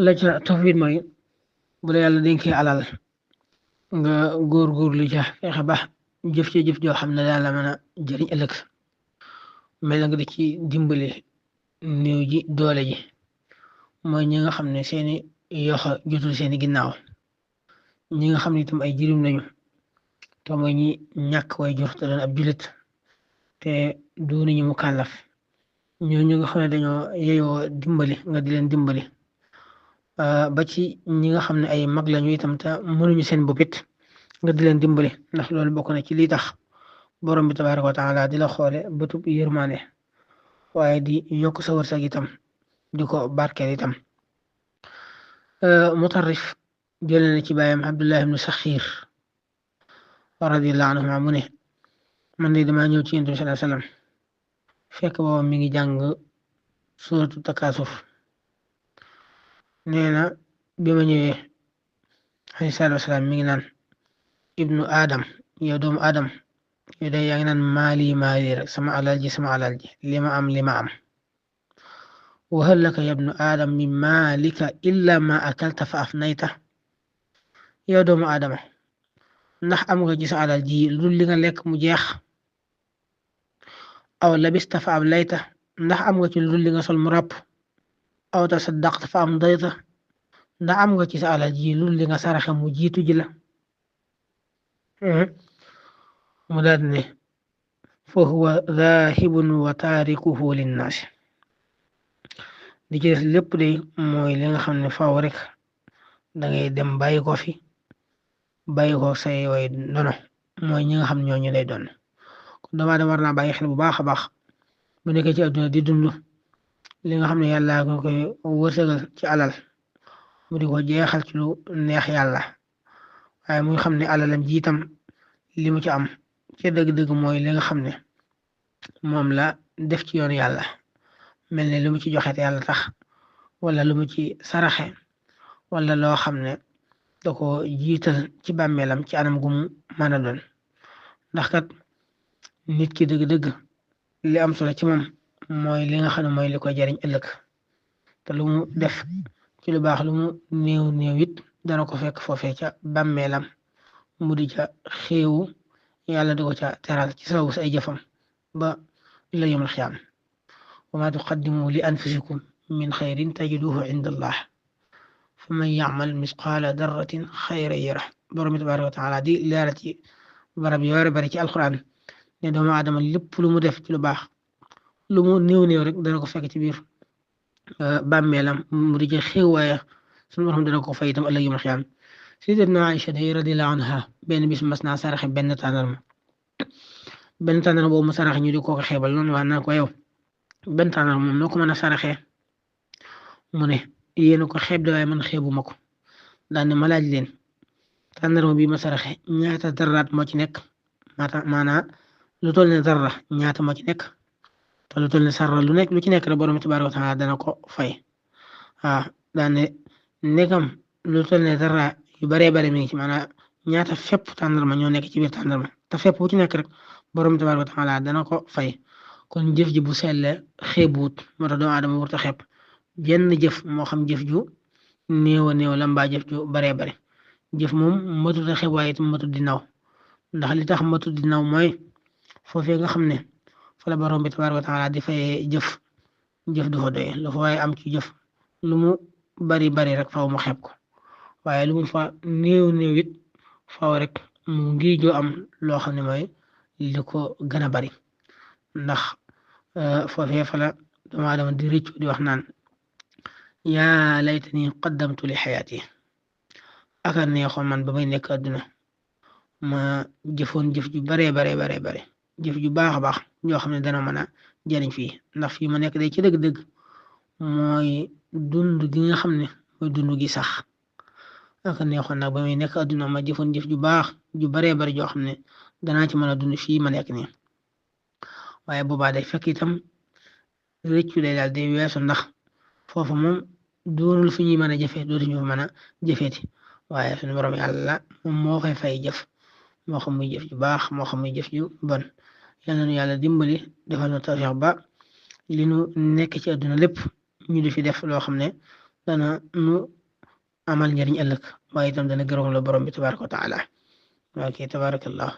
la ca tawfiit mooy bu la yàlla dénkee alal nga góorgóorlu ca fexe ba jëf ci jëf joo xam ne daal la mën a jëriñ ëllëg mel na nga di ci dimbali néew ji doole ji mooy ñi nga xam ne seeni yoxo jotul seeni ginnaaw ñi nga xam ne itam ay jirim lañu te mooy ñi ñàkk way jur te doon ab jullit te doonuñu mu kàllaf ñooñu nga xam ne dañoo yeyoo dimbali nga di leen dimbali ba ci ñi nga xam ne ay mag lañu itam te mënuñu seen bopp it nga di leen dimbali ndax loolu bokk na ci lii tax borom bi tabaaraka wa taala di la xoole bëtub yërmaande waaye di yokk sa wërsëg itam di ko barkeel itam Mutarrif jëlee na ci baayam Abdullah ibnu Saxiir radiyallahu anhuma mu ne man de damaa ñëw ci Yonent bi sallallahu alayhi wasallam fekk booba mi ngi jàng suuratu Takaasur nee na bi ma ñëwee alayhi salaatu wasalaam mi ngi naan ibnu Adam yow doomu Adam yow de yaa ngi naan maali rek sama alal ji li ma am wa hal laka ya ibnu Adam min maalika illa ma akalta fa afnayta yow doomu Adama ndax am nga ci sa alal ji lu li nga lekk mu jeex aw labista fa ablayta ndax am nga ci lu li nga sol mu ràpp aw tasaddaqta fa amdayta ndax am nga ci sa alal ji lu li nga saraxe mu jiitu ji la mu daal ne fa huwa zaahibun wa taarikuhu linnaasi di ci des lépp de mooy li nga xam ne faaw rek dangay dem bàyyi ko fi bàyyi ko say way ndono mooy ñi nga xam ñooñu lay doon kon doomu aadama war naa bàyyi xel bu baax a baax bu nekkee ci adduna di dund li nga xam ne yàlla nga koy wërsëgal ci alal mu di ko jeexal ci lu neex yàlla waaye muy xam ne alalam jiitam li mu ci am ci dëgg-dëgg mooy li nga xam ne moom la def ci yoonu yàlla mel ne lu mu ci joxe te yàlla tax wala lu mu ci saraxe wala loo xam ne da ko jiital ci bàmmeelam ci anam gu mu mën a doon ndax kat nit ki dëgg-dëgg li am solo ci moom mooy li nga xam ne mooy li koy jariñ ëllëg te lu mu def ci lu baax lu mu néew it dana ko fekk foofee ca bàmmeelam mu di ca xéewu yàlla di ko ca teral ci sababu ay jëfam ba ila yawmal xiyaam wa ma tuqaddimu li anfusikum min xayrin tajiduhu inda allah fa man yacmal misqaala darratin xayran yarah borom bi tabaaraka wa taala di leeral ci barab yu bari ci alquran ne doomu aadama lépp lu mu def ci lu baax lu mu néew rek dana ko fekk ci biir bàmmeelam mu di ca xéew waaye sunu borom dana ko fay itam ëllëg yawmal xiyaam sayyidatuna Aïcha day radiyallahu anha benn bis mas naa saraxe benn tàndarma boobu mu saraxe ñu di ko xeebal noonu waa naa ko yow benn tàndarma moom noo ko mën a saraxee mu ne yéen a ko xeeb de waaye man xeebu ma ko daan ne ma laaj leen tàndarma bi ma saraxe ñaata darraat moo ci nekk maanaa lu toll ne darra ñaata moo ci nekk te lu toll ne sarra lu ci nekk rek borom tabaaraka wa taala dana ko fay waaw daan ne ndegam lu toll ne darra yu baree bare mi ngi ci maanaam ñaata fépp tàndarma ñoo nekk ci biir tàndarma te fépp bu ci nekk rek borom tabaaraka wa taala dana ko fay kon jëf ji bu selle xeebuut moo tax doomu aadama warut a xeeb jenn jëf moo xam jëf ju néew la mbaa jëf ju baree bare jëf moom matut a xeeb waaye itam matut di naw ndax li tax matut di naw mooy foofee nga xam ne fa la borom bi tabaaraka wa taala di fayee jëf du fa doy lu fa waaye am ci jëf lu mu bari rek faaw mu xeeb ko waaye lu mu fa néew it faaw rek mu ngi joo am loo xam ne mooy li ko gën a bari ndax foofee fa la doomu aadama di rëccu di wax naan yaa laytani qaddamtu li xayaati aka neexoon man ba may nekk àdduna ma jëfoon jëf ju bare jëf ju baax a baax ñoo xam ne dana mën a jariñ fii ndax fii ma nekk day ci dëgg-dëgg mooy dund gi nga xam ne mooy dund gi sax aka neexoon nag ba may nekk àdduna ma jëfoon jëf ju baax ju bare joo xam ne danaa ci mën a dund fii ma nekk nii waaye boobaa day fekk itam rëccu day daal day weesu ndax foofu moom doonul fi ñuy mën a jëfee dootuñu fa mën a jëfeeti waaye suñu borom yàlla moom moo koy fay jëf moo xam muy jëf ju baax moo xam muy jëf ju bon yal na nu yàlla dimbali defal nu tawfiq ba li nu nekk ci àdduna lépp ñu di fi def loo xam ne dana nu amal njariñ ëllëg waaye itam dana gërëm la borom bi tabaraka wa taala ok tabarakallah